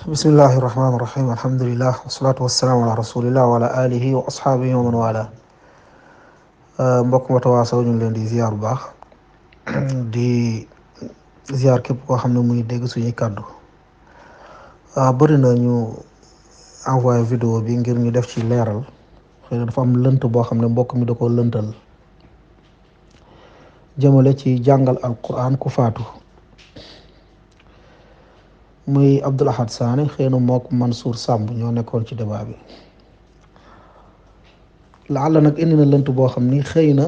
bismillahi irrahmani irrahim alhamdulillah wasalaatu wasalaamu ala rasulillah wa ala alihi wa ashaabihi wa man wala mbokk Watawaasaw ñu ngi leen di ziar bu baax di ziar képp koo xam ne muy dégg suñuy kàddu bëri na ñu envoyé vidéo bi ngir ñu def ci leeral xëy na dafa am lënt boo xam ne mbokk mi da ko lëntal jëmale ci jàngal alquran ku faatu muy Abdoul Ahad Sané xëy na mook Mansour Samb ñoo nekkoon ci débat bi laala nag indi na lënt boo xam ni xëy na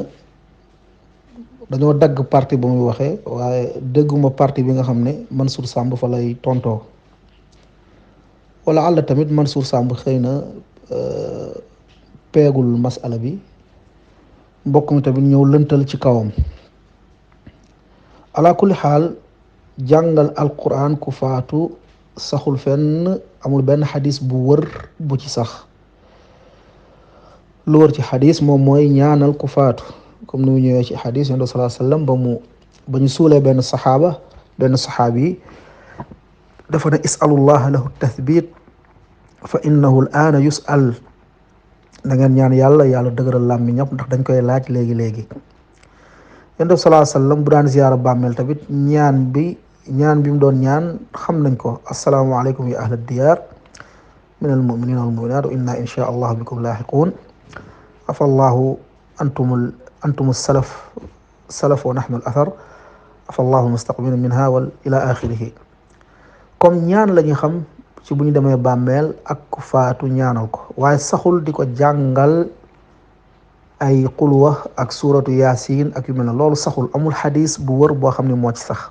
dañoo dagg parti ba muy waxee waaye dégguma parti bi nga xam ne Mansour Samb fa lay tontoo wala àlla tamit Mansour Samb xëy na peegul masala bi mbokk mi tamit ñëw lëntal ci kawam ala kulli xaal jàngal alquran ku faatu saxul fenn amul benn xadis bu wër bu ci sax lu wër ci xadis moom mooy ñaanal ku faatu comme ni mu ñëwee ci xadis yonent bi sallallahu alayhi wasallam ba ñu suulee benn saxaabi dafa ne isalullah lahu tathbit fa innahu al aana yusal da ngeen ñaan yàlla dëgëral làmmiñam ndax dañ koy laaj léegi yonent bi sallallahu alayhi wasallam bu daan ziyaara bàmmeel tamit ñaan bi mu doon ñaan xam nañ ko asalaamaaleykum ya ahla diyaar min almuminina walmuminat wa inna insha allah bikum laaxiquun afa allahu antum salaf wa nahnu al athar afa allahu mustaqbilin minha wal ila axirihi comme ñaan la ñu xam ci bu ñu demee bàmmeel ak ku faatu ñaanal ko waaye saxul di ko jàngal ay xulwa ak suuratu yaasin ak yu mel ne loolu saxul amul xadis bu wër boo xam ne moo ci sax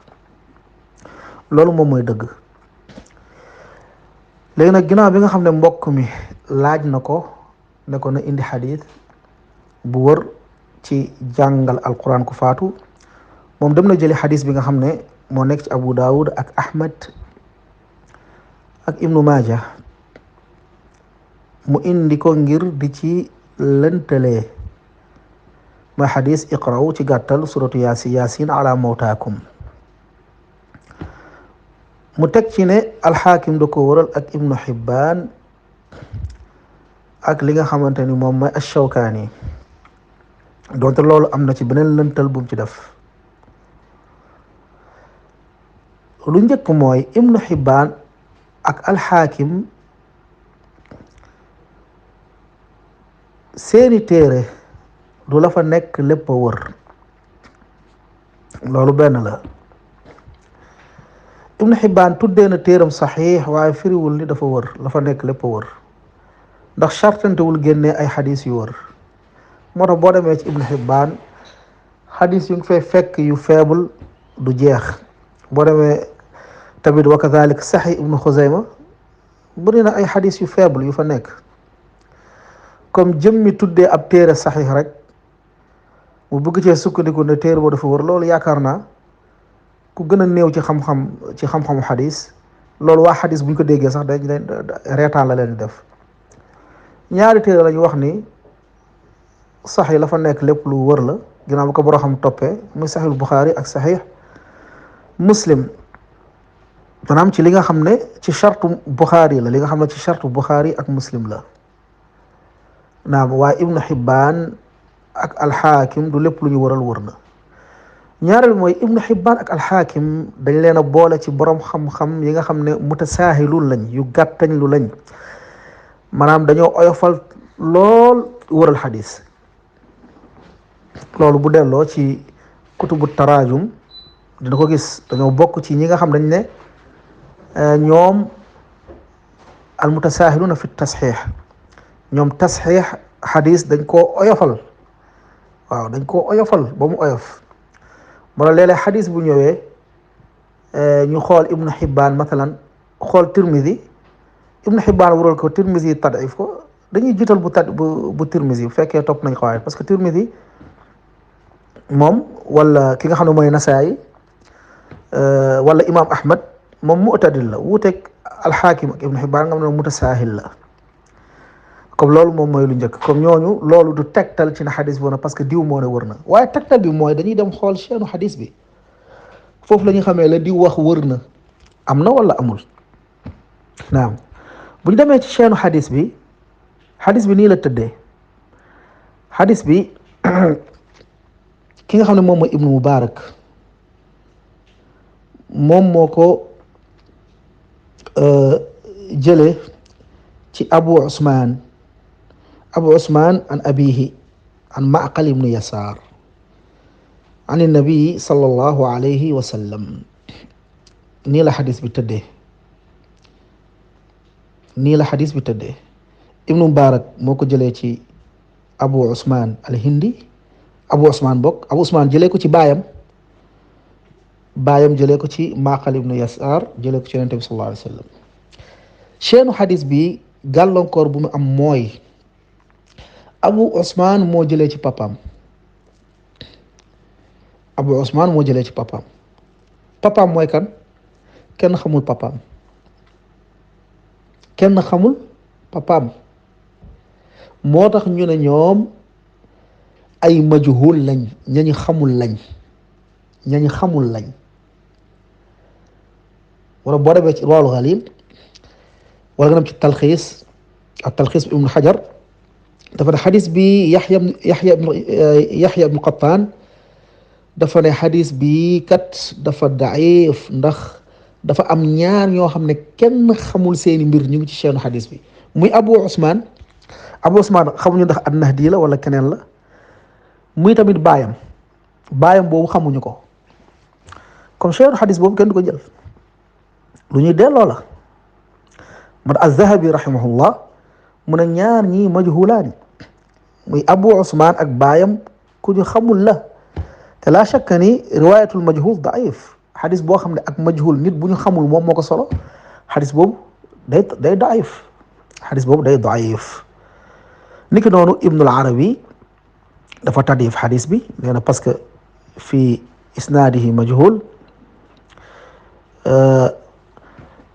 loolu moom mooy dëgg léegi nag ginnaaw bi nga xam ne mbokk mi laaj na ko ne ko na indi xadis bu wër ci jàngal alquran ku faatu moom dem na jëli xadis bi nga xam ne moo nekk ci Abu Dawud ak Ahmad ak Ibnu Maaja mu indi ko ngir di ci lëntalee mooy xadis iqraw ci gàttal suratu yaasin ala mawtaakum mu teg ci ne alxaakim da ko waral ak Ibnu Xibbaan ak li nga xamante ni moom mooy Ashawkaani donte loolu am na ci beneen lëntal bu mu ci def lu njëkk mooy Ibnu Xibbaan ak alxaakim seeni téere du la fa nekk lépp a wër loolu benn la Ibnu Xibbaan tuddee na téeram saxiix waaye firiwul ni dafa wër la fa nekk lépp a wër ndax chartantewul génnee ay xadis yu wër moo tax boo demee ci Ibnu Xibbaan xadis yu ngi fay fekk yu faible du jeex boo demee tamit wa kadalik saxi Ibnu Xuzayma bëri na ay xadis yu faible yu fa nekk comme jëmmi tuddee ab téere saxiix rek mu bëgg cee sukkandiku ne téere boo dafa wër loolu yaakaar naa ku gën a néew ci xam-xamu xadis loolu waa xadis bu ñu ko déggee sax dañ leen reetaan la leen di def ñaari téere la ñu wax ni saxiix la fa nekk lépp lu wër la ginnaaw bu ko boroo xam toppee muy saxiixul Buxaari ak saxiix Muslim maanaam ci li nga xam ne ci chartu Buxaari la li nga xam ne ci chartu Buxaari ak Muslim la naam waaye Ibnu Xibbaan ak alxaakim du lépp lu ñu wëral wër na ñaareel mooy Ibnu Xibbaan ak alxaakim dañ leen a boole ci borom xam-xam yi nga xam ne mutasaahilun lañ yu gàttañ lu lañ maanaam dañoo oyofal lool wëral xadis loolu bu delloo ci kutubu taraajum dina ko gis dañoo bokk ci ñi nga xam dañ ne ñoom al mutasaahiluna fi tasxiix ñoom tasxiix xadis dañ koo oyofal waaw dañ koo oyofal ba mu oyof moo la léeg-léeg xadis bu ñëwee ñu xool Ibnu Xibbaan mathalan xool Tirmidi Ibnu Xibbaan wural ko Tirmidi tadif ko dañuy jiital bu Tirmidi bu fekkee topp nañ ko waaye parce que Tirmidi moom wala ki nga xam ne mooy Nasaayi wala Imaam Ahmad moom mu'tadil la wuuteeg alxaakim ak Ibnu Xibbaan nga xam ne mutasaahil la comme loolu moom mooy lu njëkk comme ñooñu loolu du tegtal ci na xadis bi parce que diw moo ne wër na waaye tegtal bi mooy dañuy dem xool seenu xadis bi foofu la ñu xamee la diw wax wër na am na wala amul naam bu ñu demee ci chaîne xadis bi nii la tëddee xadis bi ki nga xam ne moom mooy ibnu mubarak moom moo ko jële ci abu usman an abihi an maqal ibnu yasaar an nabii sallallahu alayhi wa sallam nii la xadis bi tëddee ibnu mubarak moo ko jëlee ci abu usman al hindi abu usman jëlee ko ci baayam jëlee ko ci maqal ibnu yasaar jëlee ko ci yonente bi sallallahu alayhi wa sallam seenu xadis bi gàllankoor bu mu am mooy abu usman moo jëlee ci papaam papaam mooy kan? kenn xamul papaam moo tax ñu ne ñoom ay majhul lañ ñañu xamul lañ wala boo demee ci Irwaa'ul Ghaliil wala nga dem ci talxiis bi ibnu Hajar dafa ne xadis bi Yaxya ibnu Qattaan dafa ne xadis bi kat dafa daif ndax dafa am ñaar ñoo xam ne kenn xamul seeni mbir ñu ngi ci seenu xadis bi muy Abu Usman xamuñu ndax an-Nahdi la wala keneen la muy tamit baayam boobu xamuñu ko comme seenu xadis boobu kenn du ko jël lu ñuy delloo la man az-Zahabi rahimahullah mu ne ñaar ñii majhulaani muy Abu Usman ak baayam ku ñu xamul la te laa shakka ni riwaayatul majhul daif xadis boo xam ne ak majhul nit bu ñu xamul moom moo ko solo xadis boobu day daif niki noonu Ibnul Arabi dafa tadif xadis bi nee na parce que fii isnaadihi majhul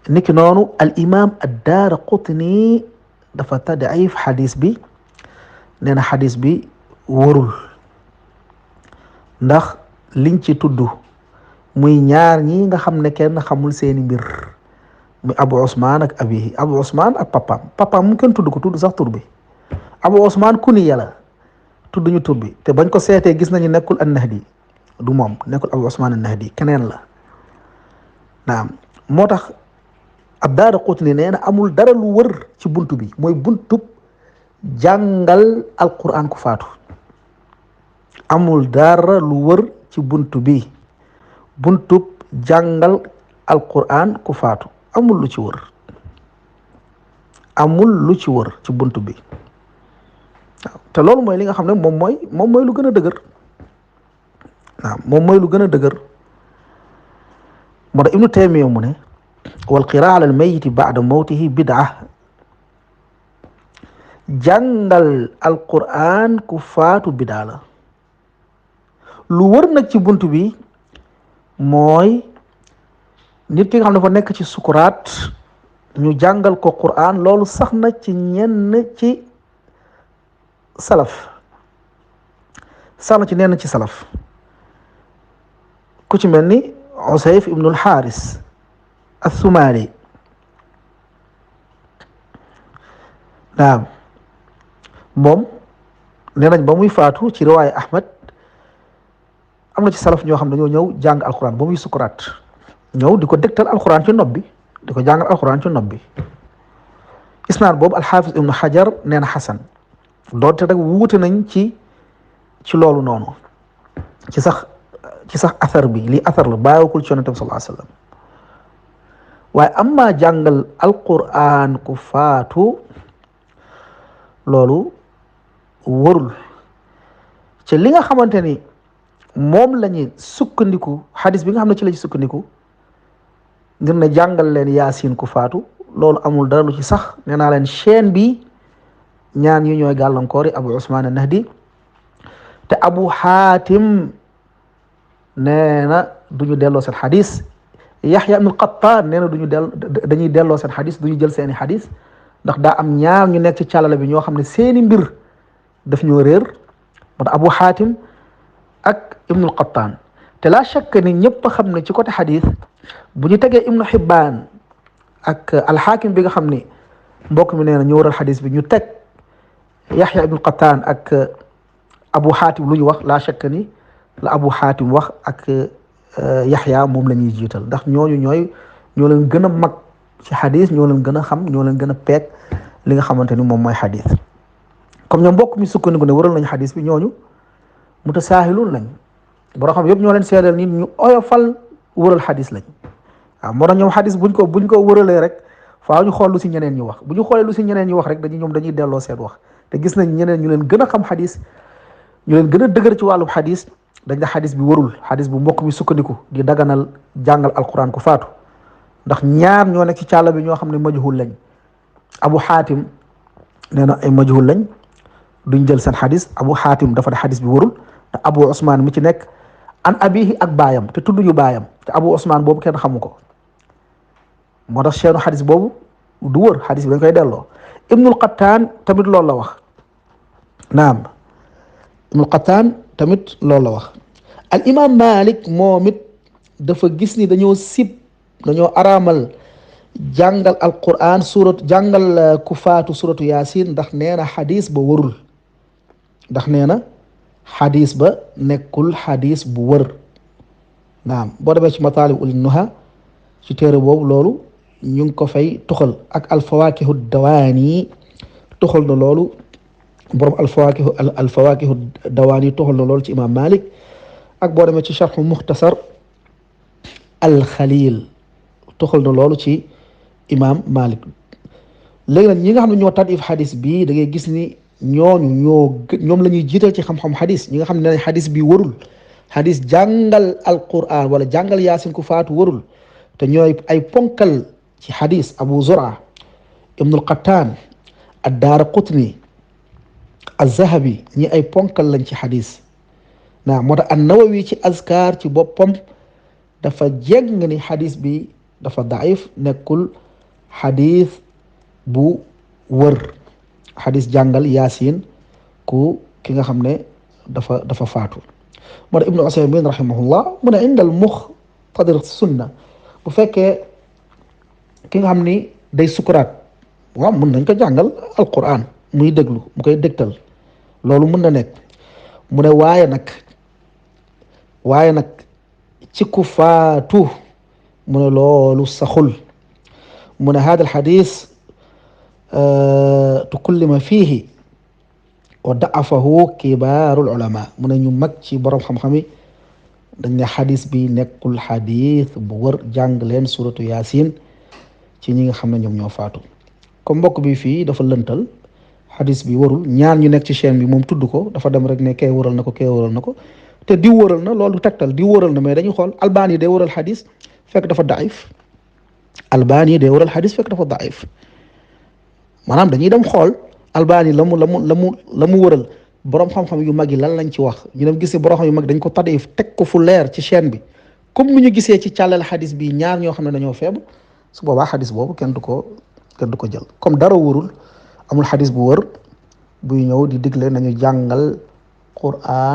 niki noonu al imam ad-Daaraqutni dafa tadif xadis bi nee na xadis bi wóorul ndax liñ ci tudd muy ñaar ñi nga xam ne kenn xamul seeni mbir muy Abu Usman ak abihi Abu Usman ak papaam mu kenn tudd ko tudd sax tur bi Abu Usman kuniya la tudd ñu tur bi te bañ ko seetee gis nañu nekkul an-Nahdi du moom nekkul Abu Usman an-Nahdi keneen la naam moo tax ad-Daaraqutni nee na amul dara lu wër ci buntu bi mooy buntub jàngal alquran ku faatu amul dara lu wër ci buntu bi buntub jàngal alquran ku faatu amul lu ci wër ci buntu bi waaw te loolu mooy li nga xam ne moom mooy lu gën a dëgër waaw moom mooy lu gën a dëgër moo tax Ibnu Taymiyya mu ne wal qiraa ala al mayyiti ba'da mawtihi bid'a jàngal alquran ku faatu bid'a la lu wër nag ci buntu bi mooy nit ki nga xam ne dafa nekk ci sukuraat ñu jàngal ko Qur'an loolu sax na ci ñenn ci salaf ku ci mel ni Usayf ibnul Xaaris as-Sumaali naam moom nee nañ ba muy faatu ci riwaaya Ahmad am na ci salaf ñoo xam ne dañoo ñëw jàng alquran ba muy sukuraat ñëw di ko dégtal alquran ci nopp bi di ko jàngal alquran ci nopp bi isnaad boobu alxaafis ibnu Hajar nee na xasan doonte rek wuute nañ ci loolu noonu ci sax athar bi lii athar la bàyyiwul ci yonent bi sallallahu alayhi wa sallam waaye amma jàngal alquran ku faatu loolu warul ci li nga xamante ni moom lañu sukkandiku xadis bi nga xam ne ci lañu sukkandiku ngir ne jàngal leen yaasin ku faatu loolu amul dara lu ci sax nee naa leen chaîne bi ñaan yi ñooy gàllankoor yi Abu Usman an-Nahdi te Abu Hatim nee na duñu delloo seen xadis Yaxya ibn Qattaan nee na dañuy delloo seen xadis duñu jël seeni xadis ndax daa am ñaar ñu nekk ci càllale bi ñoo xam ne seeni mbir daf ñoo réer moo tax Abu Hatim ak Ibnul Qattaan te la shakk ni ñëpp xam ne ci côté xadis bu ñu tegee Ibnu Hibbaan ak alxaakim bi nga xam ni mbokk mi nee na ñu waral xadis bi ñu teg yaxya ibnu qataan ak abu xaatim lu ñu wax laa shakka ni la abu xaatim wax ak yaxya moom la ñuy jiital ndax ñooñu ñoo leen gën a mag ci xadis ñoo leen gën a xam ñoo leen gën a peeg li nga xamante ni moom mooy xadis comme ñoom mbokk mi sukkandiku ne waral nañu xadis bi ñooñu mutasaahiluun lañ boo xam yëpp ñoo leen seedal nit ñu oyofal wëral xadis lañ waaw moo tax ñoom xadis buñ ko wëralee rek faaw ñu xool lu si ñeneen ñi wax bu ñu xoolee lu si ñeneen ñi wax rek dañuy delloo seen wax te gis nañ ñeneen ñu leen gën a xam xadis ñu leen gën a dëgër ci wàllu xadis dañ ne xadis bi warul xadis bu mbokk mi sukkandiku di daganal jàngal alquran ku faatu ndax ñaar ñoo nekk ci càlla bi ñoo xam ne majhul lañ abu xaatim nee na ay majhul lañ duñ jël seen xadis abu xaatim dafa ne xadis bi warul te abu usman mi ci nekk an abihi ak baayam te tudd ñu baayam te abu usman boobu kenn xamu ko moo tax seenu xadis boobu du wër xadis bi dañ koy delloo ibnul qattaan tamit loolu la wax naam ibnul qattaan tamit loolu la wax al imam malik moom it dafa gis ni dañoo araamal jàngal alquran jàngal ku faatu suratu yaasin ndax nee na xadis ba wërul ndax nee na xadis ba nekkul xadis bu wër naam boo demee ci mataalib ul nuha ci téere boobu loolu ñu ngi ko fay tuxal ak alfawakihu dawaani tuxal na loolu borom alfawakihu dawaani tuxal na loolu ci imam malik ak boo demee ci charxu muxtasar alxalil tuxal na loolu ci imam malik léegi nag ñi nga xam ne ñoo tadif xadis bi da ngay gis ni ñoom la ñuy jiital ci xam-xam xadis ñi nga xam ne ne xadis bi warul xadis jàngal alquran wala jàngal yaasin ku faatu warul te ñooy ay ponkal ci xadis abu zura ibnul qattaan addaara qutni az-zahabi ñi ay ponkal lañ ci xadis naa moo tax an-nawawi ci azkar ci boppam dafa jeng ni xadis bi dafa daif nekkul xadis bu wër xadis jàngal yaasin ki nga xam ne dafa faatu moo tax ibnu usaymin rahimahullah mu ne indal muqtadir sunna bu fekkee ki nga xam ni day sukuraat waaw mun nañ ko jàngal alquran muy déglu mu koy dégtal loolu mun na nekk mu ne waaye nag ci ku faatu mu ne loolu saxul mu ne hada alxadis tukullima fiihi wa da'afahu kibaarul ulama mu ne ñu mag ci borom xam-xam yi dañ ne xadis bi nekkul xadis bu wër jàng leen suratu yaasin ci ñi nga xam ne ñoom ñoo faatu comme mbokk bi fii dafa lëntal xadis bi warul ñaar ñu nekk ci chaîne bi moom tudd ko dafa dem rek ne kay waral na ko te di wëral na loolu tegtal di wëral na mais dañuy xool albani day wëral xadis fekk dafa daif maanaam dañuy dem xool albani la mu wëral borom xam-xam yu mag yi lan lañ ci wax ñu dem gisee borom xam yu mag dañ ko tadif teg ko fu leer ci chaîne bi comme ni ñu gisee ci càllal xadis bi ñaar ñoo xam ne dañoo feebu su boobaa xadis boobu kenn du ko jël comme dara wërul amul xadis bu wër buy ñëw di digle nañu jàngal Qur'an